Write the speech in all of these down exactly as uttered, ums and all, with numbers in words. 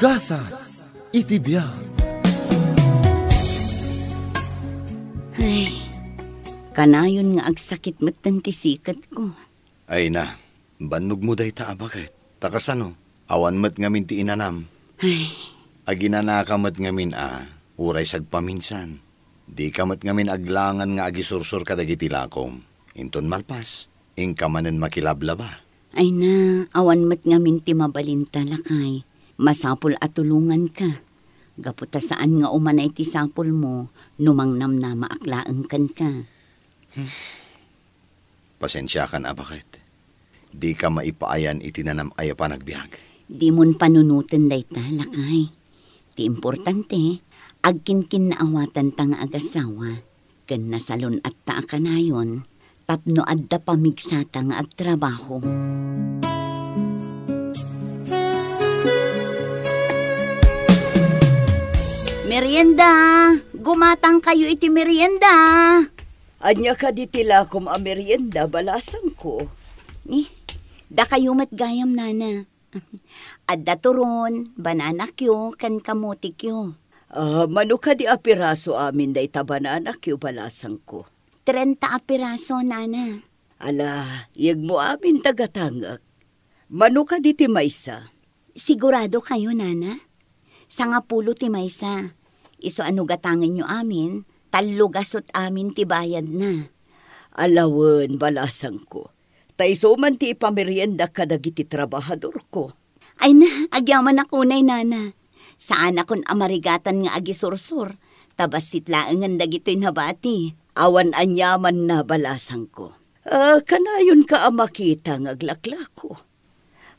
Gasat iti biag. Ay, kanayon nga agsakit metten ti siketko. Ay na, bannogmo dayta a baket. Ta kasano, awan met ngamin ti inanam. Ay. Aginanaka met ngamin a, uray sagpaminsan. Dika met ngamin aglangan nga agisursor kadagiti lakom. Inton malpas, inka manen makilablaba. Ay na, awan met ngamin ti mabalinta, lakay. Masapul a tulonganka. Gapu ta saan nga umanay ti sapulmo no mangnamnamaak laeng kenka. Pasensiakan a baket. Dika maipaayan iti nanam-ay a panagbiag. Dimon panunoten dayta, lakay. Ti importante, agkinkinnaawatanta nga agasawa. Ken nasalun-atta a kanayon tapno adda pamigsata nga agtrabaho. Merienda! Gumatangkayo iti merienda! Ania kadi ti lakom a merienda, balasangko? Ni, dakayo met gayam, nana. Adda turon, banana cue, ken kamote cue. Ah, mano kadi a piraso amin dayta banana cue, balasangko? Trenta a piraso, nana. Ala, yegmo amin ta gatangek. Mano kadi ti maysa? Sigurado kayo, nana? Sangapulo ti maysa. Isu a no gatangenyo amin, tallo gasut amin ti bayadna. Ala wen, balasangko. Ta isu man ti ipameriendak kadagiti trabahadorko. Ay na, agyamanak unay, nana. Saanakon a marigatan nga agisursor, ta bassit laengen dagitoy nabati. Awan aniamanna, balasangko. Ah, kanayonka a makita nga aglaklako.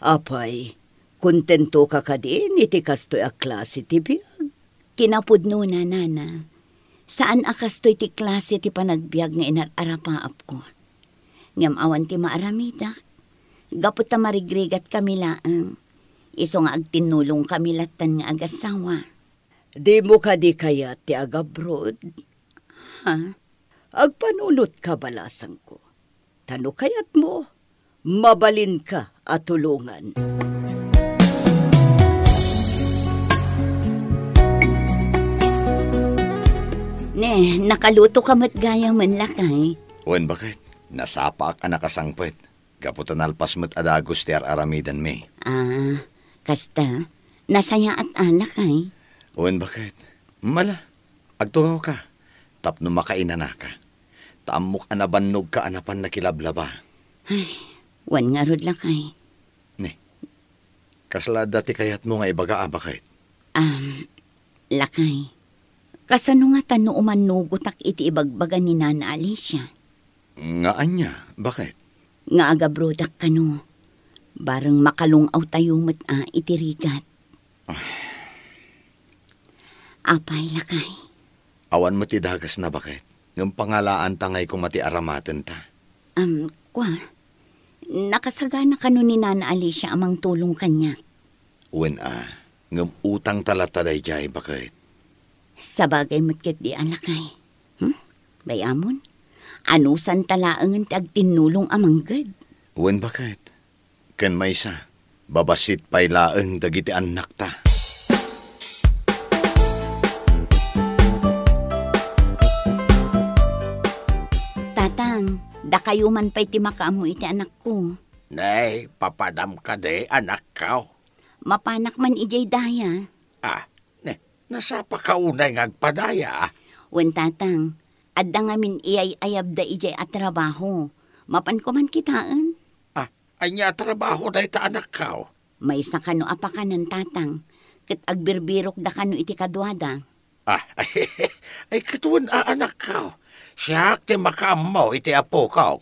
Apay, kontentoka kadin iti kastoy a klase ti biag? Kinapudnona, nana, saan a kastoy ti klase ti panagbiag nga inar-arapaapko. Ngem awan ti maaramidak, gapu ta marigrigatkami laeng, isu nga agtinnulongkami lattan nga agassawa. Dimo kadi kayat ti agabroad? Ha? Agpanunotka, balasangko. Ta no kayatmo, mabalinka a tulongan. Ne, nakalutoka met gayamen, lakay? Wen, baket. Nasapaak a nakasangpet. Gapu ta nalpas met a dagus ti ar-aramidanmi. Ah, kasta? Nasayaat a, lakay? Wen, baket. Mala, agtungawka tapno makainanaka. Ta ammok a nabannogka a napan nakilablaba. Ay, wen ngarud, lakay. Ni, kasla adda ti kayatmo nga ibaga a, baket? Am, lakay, kasano ngata no umannugotak iti ibagbaga ni Nana Alicia? Nga ania, baket? Nga agabrodak kano. Bareng makalung-awtayo met a iti rigat. Ah. Apay, lakay? Awan met ti dagasna, baket. Ngem pangalaanta ngay koma ti aramatenta. Am, kua, nakasagana kano ni Nana Alicia a mangtulong kaniak? Wen a, ngem utangta latta daydiay, baket. Sabagay met ketdi a, lakay. Hmm? Bay-amon, anusanta laengen ti agtinnulong a mangged. Wen, baket. Ken maysa, babassit pay laeng dagiti annakta. Tatang, dakayo man pay ti makaammo iti anakko. Nay, papanam kadi, anakko? Mapanak man idiay daya. Ah, ne, nasapaka unay nga agpadaya? Wen, tatang, adda ngamin iyay-ayabda idiay a trabaho. Mapanko man kitaen. Ah, ania a trabaho dayta, anakko? Maysa kano a pakanen, tatang, ket agbirbirokda kano iti kaduada. Ah, ay, ket wen a, anakko. Siak ti makaammo iti apokok.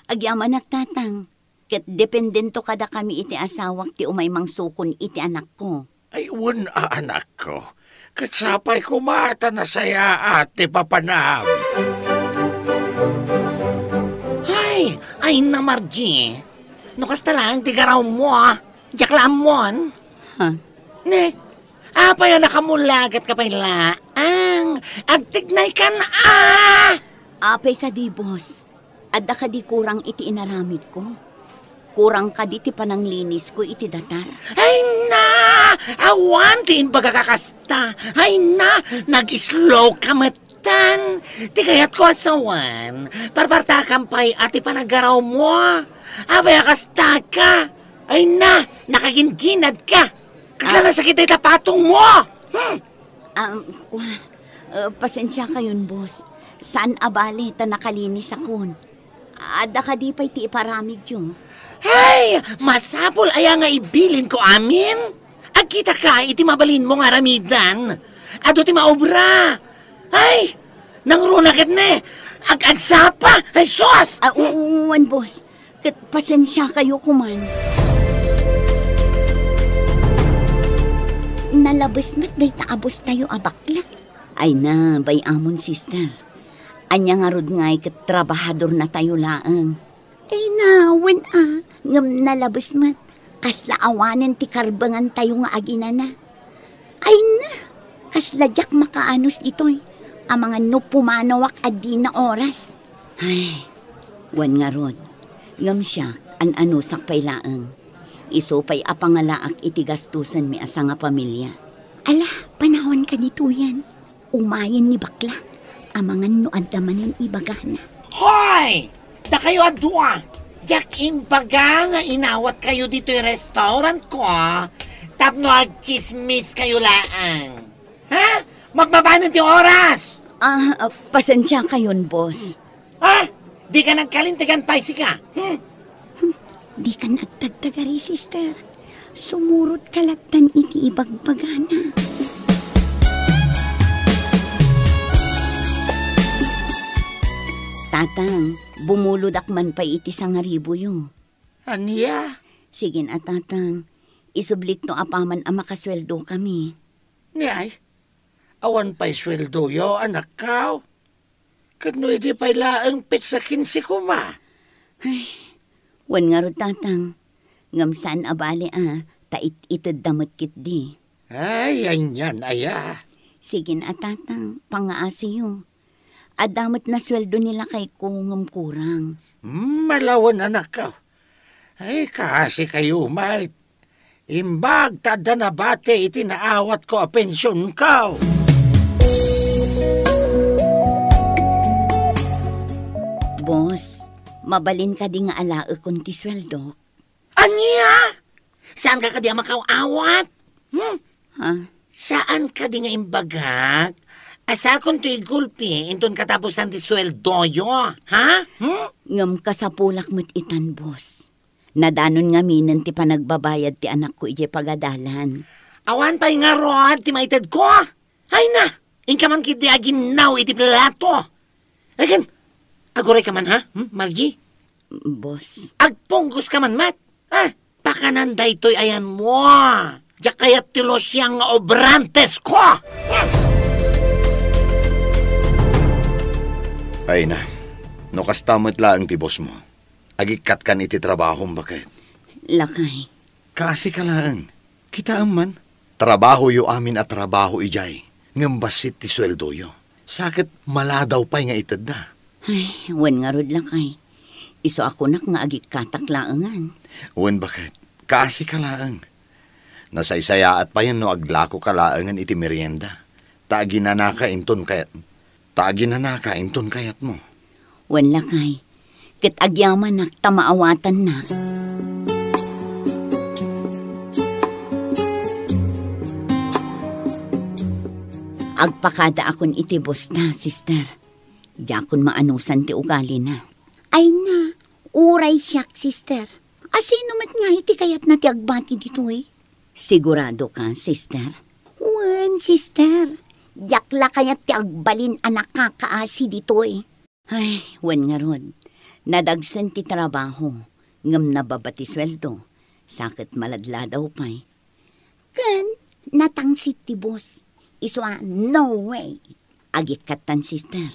Agyamanak, tatang, ket dependento kadakami iti asawak ti umay mangsukon iti anakko. Ay, wen a, anakko. Ket sapay koma ta nasayaat ti papanam. Ay, ay na, Margie. No kasta laeng ti garawmo, ah. Diak la ammon. Ha? Ne, apay a nakamulagat ka pay laeng? Agtignay kan, ah! Apay kadi, boss? Adda kadi kurang iti inaramidko? Kurang kadi ti pananglinisko iti datar? Ay na! Awan ti imbagak a kasta. Ay na, nag-slow ka metten. Ti kayatko a sawen, parpartakan pay a ti panaggarawmo. Apay a kasta ka? Ay na, nakagingginad ka. Kasla Ah. nasakit dayta patongmo. Hmm. Ah, kua-, ah, pasensiakayon, boss. Saan a bale ta nakalinisakon. Adda kadi pay ti iparamidyo? Ay, masapul aya nga ibilinko amin? Agkitaka iti mabalinmo nga aramidan. Adu ti maobra. Ay, nangruna ket ne. Ag-agsapa. Ay, sus! Ah, wen, boss. Ket pasensiakayo koman. Nalabes met dayta a bosstayo a bakla. Ay na, bay-amon, sister. Ania ngarud ngay ket trabahadornatayo laeng. Ay na, wen a, ngem nalabes met. Kasla awanen ti karbengantayo nga aginana. Ay na, kasla diak makaanus ditoy. Amangan no pumanawak a dina oras. Ay, wen ngarud. Ngem siak, an-anusak pay laeng. Isu pay a pangalaak iti gastusenmi a sangapamilia. Ala, panawanka ditoyen. Umayen ni bakla. Amangan no adda manen ibagana. Hoy! Dakayo a dua! Diak imbaga nga inawatkayo ditoy restaurantko tapno agtsismiskayo laeng. Ha? Magmabanen ti oras! Ah, ah, pasensiakayon, boss. Ha? Dika nagkalintegan pay sika? Hmm? Hmm, dika nagtagtagari, sister. Sumurotka lattan iti ibagbagana. Tatang, bumulodak man pay iti sangaribuyo. Ania? Sige a, Tatang. Isublikto apaman a makasueldo kami. Ni ay? Awan pay sueldoyo, anakko? Ket no idi pay laeng petsa kinse koma? Ay, wen ngarud, Tatang. Ngem saan a bale a, ta it-itedda met ketdi. Ay, anian aya? Sige a, Tatang, pangaasiyo. Adda met nasueldo ni lakayko ngem kurang. Hmm, malawen, anakko. Ay, kaasikayo met. Imbag ta adda nabati iti naawatko a pensionko. Boss, mabalin kadi nga alaekon ti sueldok? Ania? Saan ka kadi a makaawat? Hmm? Ha? Saan kadi nga imbagak a sakonto igulpi inton katapusan ti sueldoyo? Ha? Hmm? Ngem kasapulak met itan, boss. Nadanon ngaminen ti panagbabayad ti anakko idiay pagadalan. Awan pay ngarud ti maitedko? Ay na, inka man ketdi aginnaw iti plato. Ay ken, aguray ka man, ha? Hmm, Margie? Boss. Agpunggos ka man met? Ha? Pakanan daytoy ayanmo. Diak kayat ti lusiang nga obrantesko. Ay na, no kasta met laeng ti bossmo. Agikkatkan iti trabahom, baket. Lakay. Kaasi ka laeng. Kitaem man, trabahoyo amin a trabaho idiay, ngem bassit ti sueldoyo. Sa ket maladaw pay nga itedda. Ay, wen ngarud, lakay. Isu a kunak nga agikkatak laengen. Wen, baket. Kaasi ka laeng. Nasaysayaat payen no aglako ka laengen iti merienda. Ta aginanaka inton kayat-, ta aginanaka inton kayatmo. Wen, lakay, ket agyamanak ta maawatannak. Agpakadaakon iti bosta, sister. Diakon maanusan ti ugalina. Ay na, uray siak, sister. Asino met ngay ti kayatna ti agbati ditoy? Sigurado ka, sister? Wen, sister. Diak la kayat ti agbalin a nakakaasi ditoy. Ay, wen ngarud. Nadagsen ti trabaho, ngem nababa ti sueldo, sa ket maladladaw pay. Ken natangsit ti boss. Isu a, no way. Agikkattan, sister.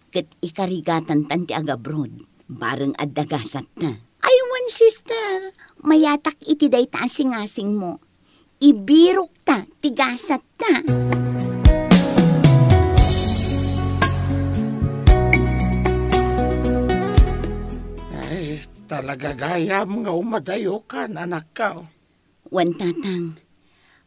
Ket ikarigatantan ti agabroad. Bareng adda gasatta. Ay wen, sister. Mayatak iti dayta a singasingmo. Ibirokta ti gasatta. Ay, talaga gayam nga umadayokan, anakko. Wen, tatang,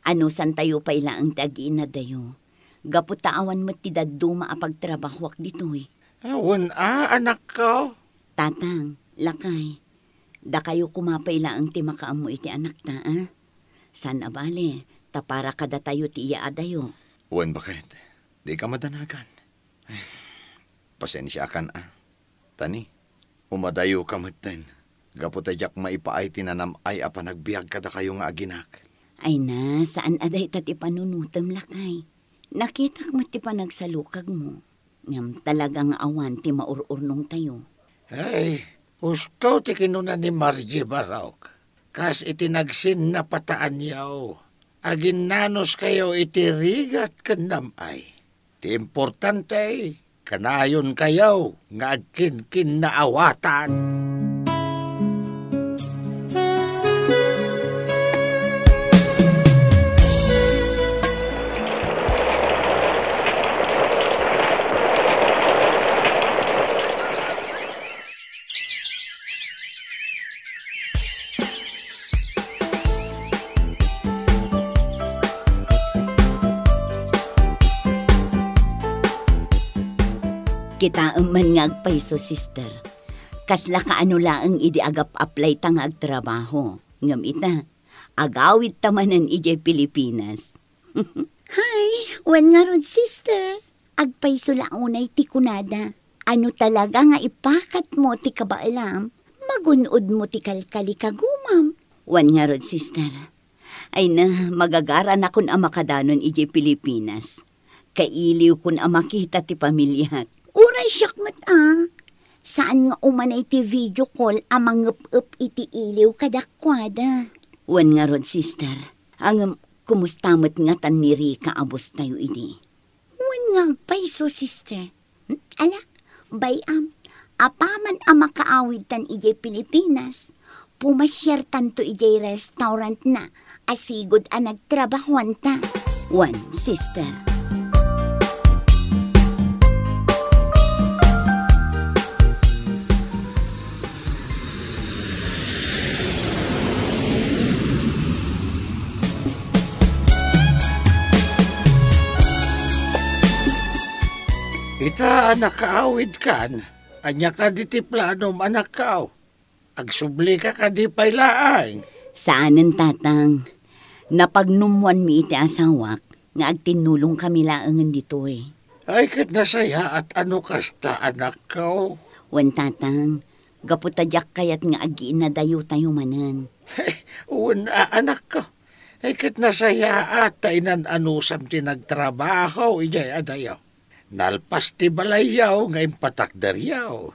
Anusantayo pay laeng ti agiinadayo, gapu ta awan met ti dadduma a pagtrabahoak ditoy. Awan a, anakko. Tatang, lakay, dakayo koma pay laeng ti makaammo iti anakta, a? Saan a bale, ta para kadatayo ti iyaadayo. Wen, baket, dika madanagan. Pasensiakan a. Tani, umadayoka metten, gapu ta diak maipaay ti nanam-ay a panagbiag kadakayo nga aginak. Ay na, saan a dayta ti panunotem, lakay. Nakitak met ti panagsalukagmo. Ngem talaga nga awan ti maur-urnongtayo. Ay, husto ti kinuna ni Margie Barok. Kas iti nagsinnapataanyo, aginnanuskayo iti rigat ken nam-ay. Ti importante, kanayonkayo nga agkinkinnaawatan. Kitaem man nga agpayso, sister. Kasla kaano laeng idi agap-apply ta nga agtrabaho. Ngem ita, agawid ta manen idiay Pilipinas. Hay, wen ngarud, sister. Agpayso la unay ti kunada. Ano talaga nga ipakatmo ti kabaelam? Magun-odmo ti kalkalikagumam. Wen ngarud, sister. Ay na, magagaranakon a makadanon idiay Pilipinas. Kailiwkon a makita ti pamiliak. Uray siak met a. Saan nga umanay ti video call a mangep-ep iti iliw kadakuada? Wen ngarud, sister. Ngem, kumusta met ngatan ni Rica a boss tayo idi? Wen nga agpayso, sister. Hmm? Ala, bay-am, apaman a makaawidtan idiay Pilipinas, pumasiartanto idiay restaurantna a sigud a nagtrabahoanta. Wen, sister. Ita a nakaawidkan, ania kadi ti planom, anakko? Agsublika kadi pay laeng? Saanen, tatang. Napagnummoanmi iti asawak nga agtinnulongkami laengen ditoy. Ay, ket nasayaat a no kasta, anakko. Wen, tatang, gapu ta diak kayat nga agiinadayotayo manen. Wen a, anakko. Ay, ket nasayaat ta inan-anusam ti nagtrabaho idiay adayo. Nalpas ti balayyo nga impatakderyo.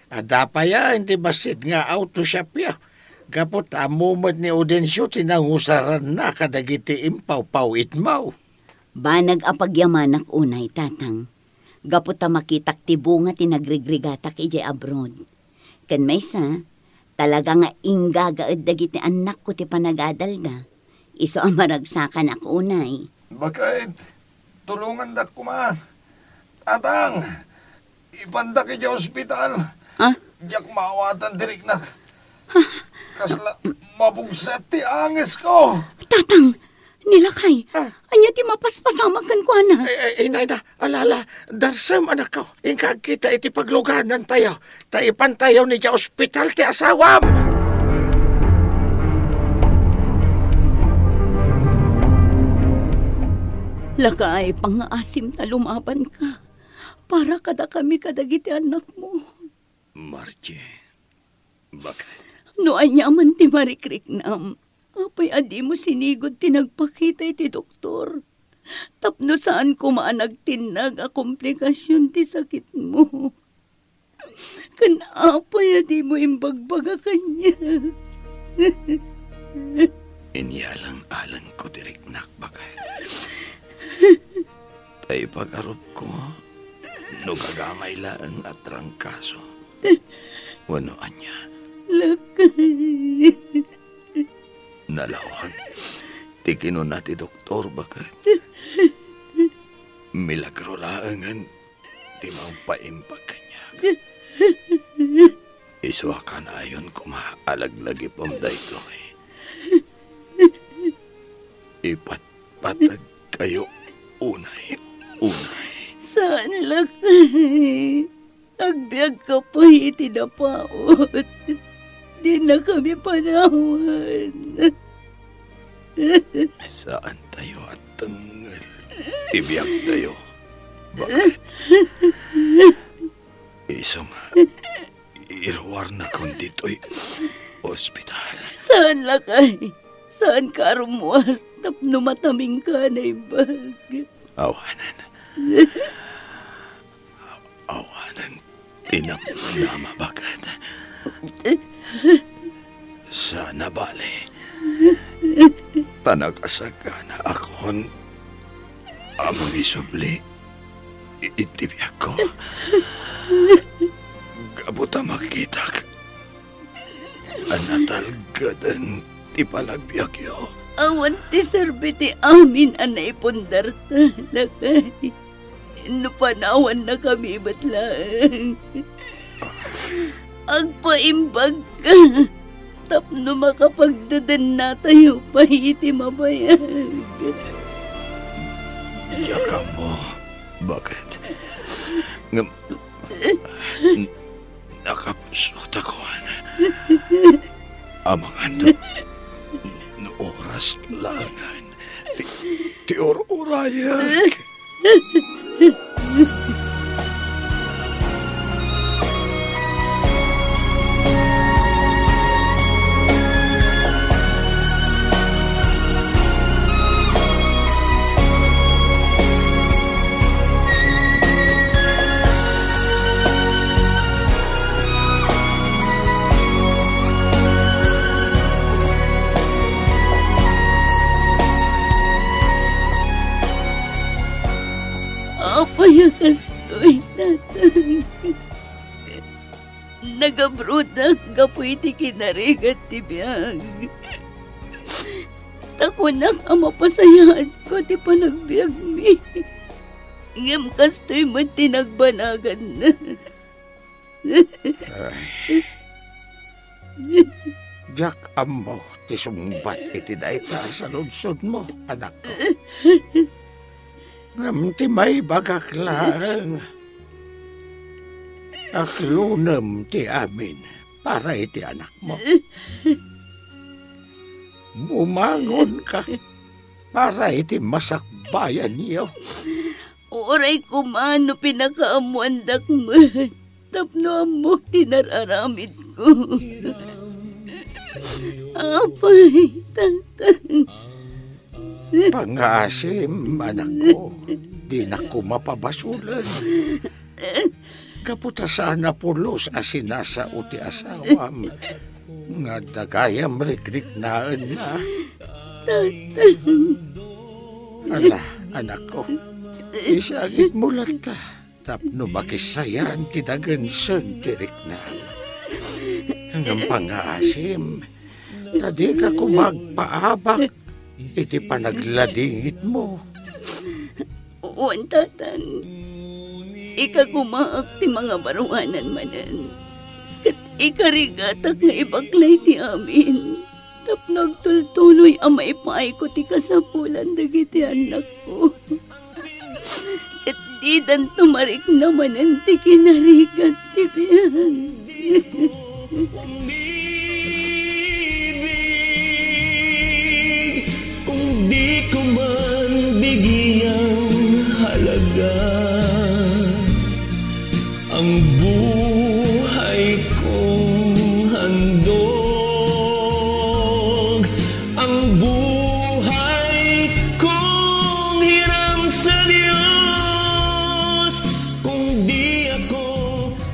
Adda payen ti bassit nga auto shopyo, gapu ta ammo met ni Audencio ti nangusaranna kadagiti impawpaw-itmo. Banag a pagyamanak unay, tatang, gapu ta makitak ti bunga ti nagrigrigatak idiay abroad. Ken maysa, talaga nga inggagaed dagiti annakko ti panagadalda. Isu a maragsakanak unay. Baket, tulongandak koma. Tatang, ipandak idiay ospital. Ha? Diak maawatan ti riknak. Kasla mapugset ti angesko. Tatang, ni lakay, Ah. ania ti mapaspasamak kenkuana? Ay, ay, ay, nay, na, ala, ala, darsem, anakko. Inka agkita iti pagluganantayo, ta ipantayo idiay ospital ti asawam. Lakay, pangngaasim ta lumabanka para kadakami kadagiti annakmo. Margie, baket. No aniaman ti marikriknam, apay a dimo sinigud ti nagpakita iti doktor? Tapno saan koma a nagtinnag a komplikasyon ti sakitmo. Ken apay a dimo imbagbaga kaniak? Inyalang-alangko ti riknak, baket. Ta ipagarupko no gagamay laeng a trangkaso wenno ania. Lakay. Nalawag ti kinuna ti doktor, baket. Milagro laengen ti mangpaimbag kaniak. Isu a kanayon koma a laglagipem daytoy. Ipatpatagkayo unay, unay. Saan, lakay. Agbiagka pay iti napaut. Dinakami panawan. Saantayo a tengngel ti biagtayo. Bakit? Isu nga iruarnakon ditoy ospital. Saan, lakay. Saanka a rummuar tapno matamingka a naimbag. Awanen. Awanen ti namnama, bakit? Saan a bale. Ta nakasaganaakon a mangisubli iti biagko. Gapu ta makitak a natalgeden ti panagbiagyo. Awan ti serbi ti amin a naipundarta, lakay. No panawannakami met laeng. Agpaimbagka tapno makapagdedennatayo pay iti mabayag. Diak ammo, bakit? Ngem, n-, nakapsutakon. Amangan no, no oras laengen ti, ti ur-urayak. Apay a kastoy, Tatang? Nagabrodak gapu iti kinarigat ti biag. Ta kunak a mapasayaatko ti panagbiagmi. Ngem kastoy met ti nagbanaganna. Ay. Diak ammo ti sungbat iti dayta a saludsodmo, anakko. Ngem ti maibagak laeng, aklonem ti amin para iti anakmo. Bumangonka para iti masakbayanyo. Uray koma no pinakaammoandak met tapno ammok ti nar-aramidko. Apay, Tatang. Pangaasim, anakko, dinak koma pabasolen. Gapu ta saan a pulos a sinasao ti asawam nga adda gayam rikriknaenna. Tatang. Ala, anakko, isagidmo latta tapno makisayan ti dagensen ti riknam. Ngem pangaasim, ta dika koma agpaabak iti panagladingitmo. Wen, Tatang, ikagumaak ti mangabaruanan manen, ket ikarigatak nga ibaklay ti amin tapno agtultuloy a maipaayko ti kasapulan dagiti annakko. Ket didanto marikna manen ti kinarigat ti biag. Umibig, kung di ko man bigyang halaga. Ang buhay kong handog, ang buhay kong hiram sa Diyos, kung di ako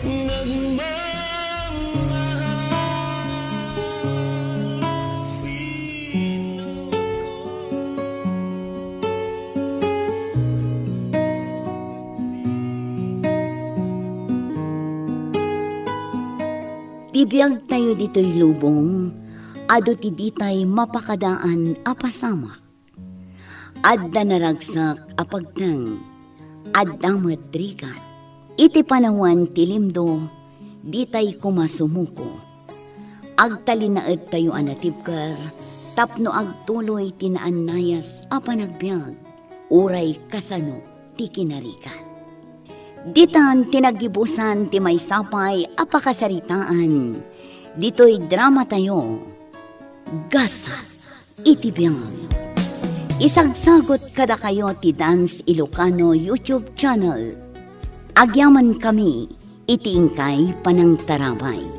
nagmamahal, sino Ti biagtayo ditoy lubong, adu ti ditay mapakadaan a pasamak. Adda naragsak a pagteng, adda met rigat. Iti panawan ti limdo, ditay koma sumuko. Agtalinaedtayo a natibker, tapno agtuloy ti naannayas a panagbiag, uray kasano ti kinarigat. Ditan ti naggibusan ti maysa pay a pakasaritaan ditoy dramatayo, Gasat iti Biag. Isagsagut kadakayo ti Dance Ilocano YouTube channel. Agyamankami iti inkay panangtarabay.